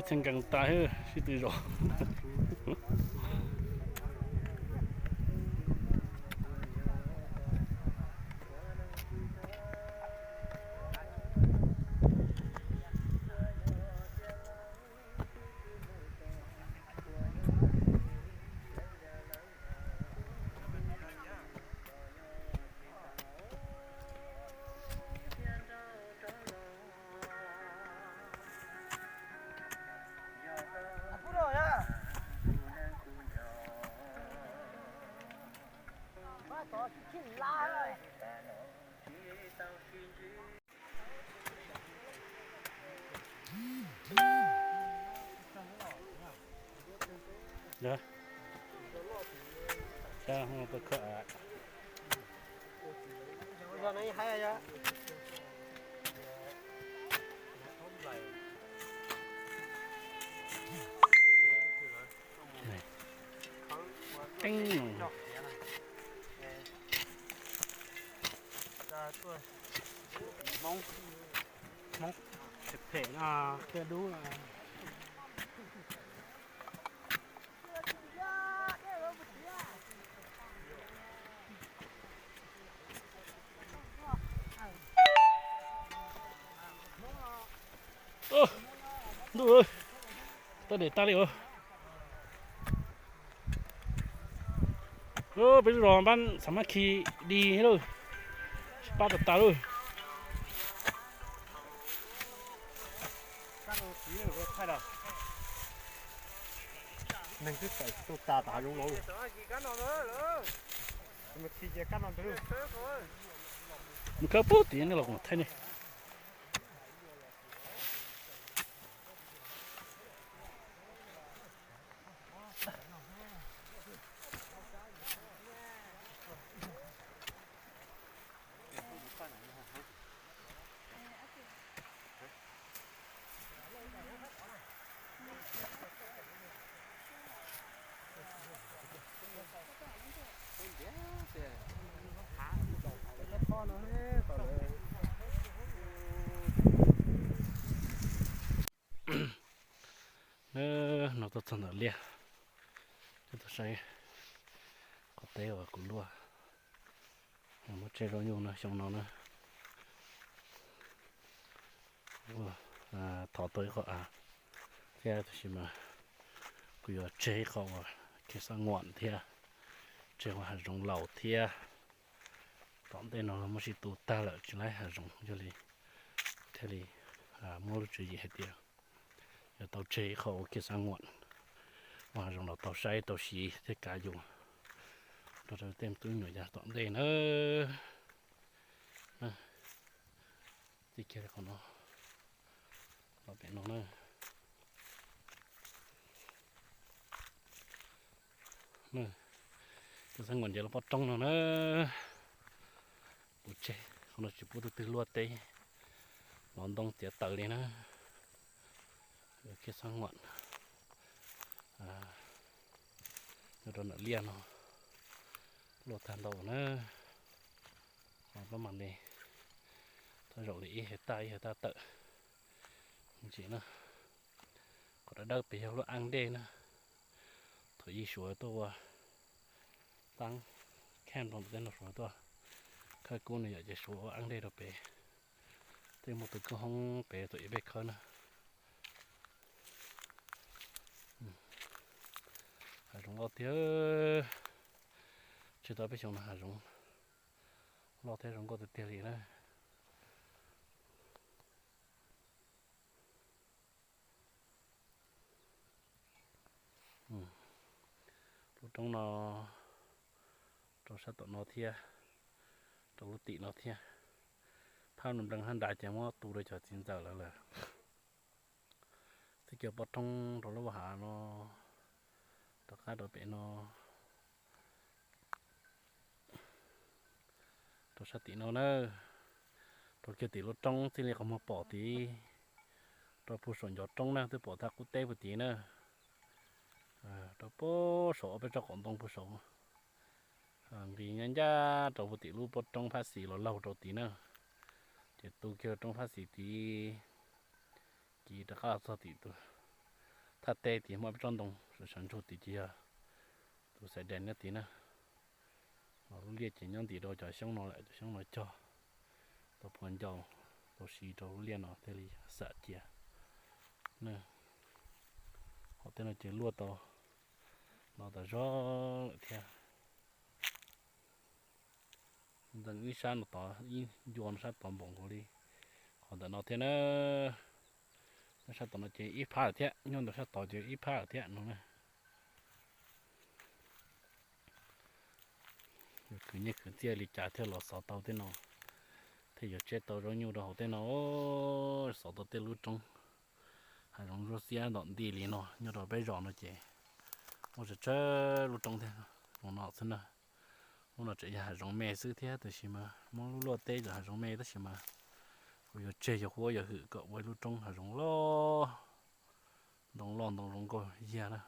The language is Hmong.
Txheej nkees tas sib tw zos. Teeb Hmoob phem phem no, tiaj dub. Ntuj, tau dej tag li os. Peb lub zos npab xav mab khi di thiab lauj, sib pab tas tas lauj. Neeg twb tawm tuaj tas tas hav zoov los. Mus khawb pub tim no los kuv thaij nej. No tuaj txog ntawm liaj, coj tuaj saib qhov teb uas kuv luaj. Muab tseb zaub nyuj no xyoo no na. Thov tau ib qho av thiab, tab sis mas kuv yuav tseg ib qho uas kiag xab nguam thiab, tseg ua hav zoov laus thiab. Tom ntej no muab sib tu tag lawm tsis laib hav zoov, yog li thiaj li muab lub tswv yim hais tias yuav tau tseg ib qho ua kiag xab nguam, ua hav zoov laus tau saib tau siv thiab kav yus rau tej tub nyuam yav tom ntej na. Txij kiag li qhov no los pem no na. Kiag xab nguam nce lub pob roob no na. Pus tseg qhov no tsis pub tus twg luaj teb, los ntoo txiav taws li na. Kiag xab nguam nyob rau ntawm liaj no luaj tag ntau na. Pab mam li thov zaum li ib hais taj ib hais taj tawm ntsis na. Qhov dawb dawb pem yog lub aj dej na. Thaum ub Suav tuaj ua taab kham rau ntawm tej no, Suav tuaj khawb kub no yom, ces Suav ua aj dej rau pem. Tej muaj tus koob hoob pem thaum ub peb khawb na. Hav zoov loj tiag. Tsis tau peb xyoo no hav zoov loj thiab zoo nkauj tiag tiag li na. Lub roob no rau sab tom no thiab, rau lub tim no thiab. Phab no nplees hab nrad ces muab tu rau cov txiv ntxawm lawv lawm. Txij kiag pob roob rau lub vaj hav no rov qab rau pem no, rau sab tim no na. Rau kiag tim lub roob txij li qhov muag pom tid, rau puag saum ncov roob na, twb pom tag qub teb puag tid na. Rau puag saum ob peb tsob qaum ntoo puag saum, nqis ncaj ncaj rau puag tim lub pob roob phab xis los laug rau tid na. Ces tu kiag roob phab xis tid, kiv rov qab los txog tim tus thaj teb tid muaj peb tsob ntoo sawv sawv ntsug tid ces yog tus xaiv dees nyob tid na. Ho lub liaj ces nyob ntim rau cov xyoob no lawm, cov xyoob no cog tau phua ncau tau si rau lub liaj no thiaj li xam cia. Hauv tej no ces luaj tau no tas zog lawm thiab. Ntawm ib sab no tod, ib ncua no sab tod npaum nkaus li qhov ntawm no thiab na. Nyob sab tod no ces ib phab lawm thiab, nyob ntawm sab tod ces ib phab lawm thiab no na. Yuav khwv nyiaj khwv txiaj li cas thiaj los xov tau tej no, thiaj yuav tseb tau zaub nyuj rau hauv tej no. Xov tau tej lub roob hav zoov zuab xiab ntom nti li no nyob rau peb zos no ces muaj tsawg tsawg lub roob thiab zoo no xwb na. Lub no tseem yog hav zoov me xwb thiab, tab sis mas muab lub luaj teb cov hav zoov me tab sis mas kuv yuav tseg yog huab yog hwm kom ua ib lub roob hav zoov loj, ntoo loj ntoo zoo nkauj yag na.